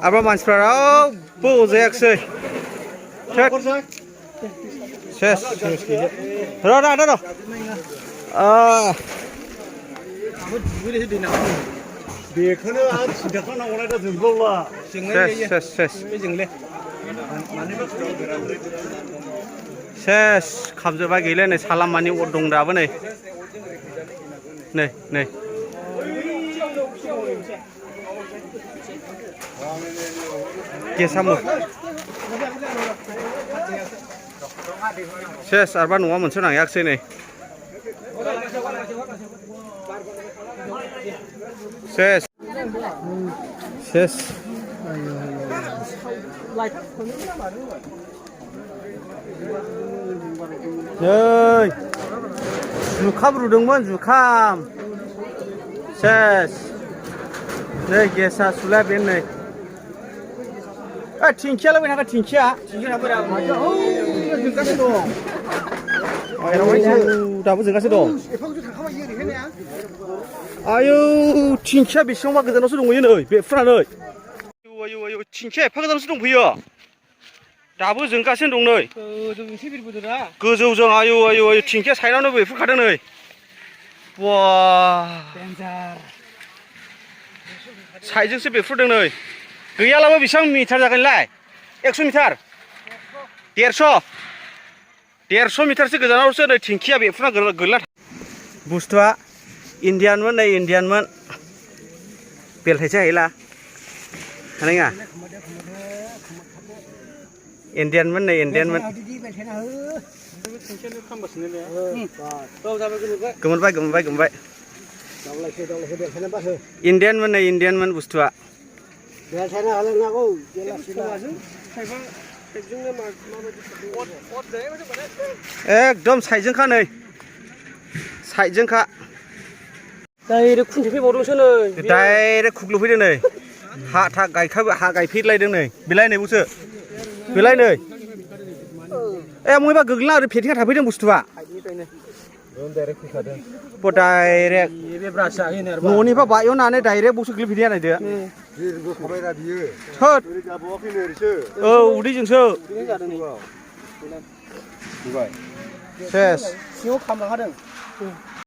Apa mansifोरा रावबो अजायाखिसै सेस र' बेखौनो आं सिन्था खालामनांगौलाय दा जोंब्लावला सेस खामजोबा गैला नै सालामानि अर दं दाबो नै गेसामो सेस आरबा न'आ मोनसे नायाखिसै नै सेस नै जुखाम रुदोंमोन जुखाम सेस नै गेसा सुला बे नै थिंखियालाय बे नागा थिंखिया दाबो जोंगासिनो दं आयौ थिंखिया बेसेबांबा गोजानावसो दंहैयो नै बेफ्रुनानै आयौ थिंखिया एफा गोजानावसो दंफैयो दाबो जोंगासिनो दं नै गोजौजों आयौ थिंखिया साइडआवनो बेफ्रुखादों नै बा साइडजोंसो बेफ्रुदों नै गैयालाबो बेसेबां मिटार जागोनलाय 100 मिटार 150 मिटारसो गोजानावसो नै थिंखिया बेफ्रुना गोलैना बुस्थुआ इन्डियानमोन नै इन्डियानमोन बेलथायसो हायला हानाय नङा इन्डियानमोन नै इन्डियानमोन गोमोनबाय इन्डियानमोन नै इन्डियानमोन बुस्थुआ एकदम साइडजोंखा नै साइडजोंखा डाइरेक्ट खुन्थिफैबावदोंसो नै डाइरेक्ट खुग्लुफैदों नै हा गायफैलायदों नै बेलाय नै बुसो बेलाय नै मयबा गोग्लैना ओरै फेथिंना थाफैदों बुस्थुआ डाइरेक्ट न'निफ्राय बायनानै डाइरेक्ट बसो गोग्लैफैदों नायदो औ उदैजोंसो सेस सिङाव खामलांखादों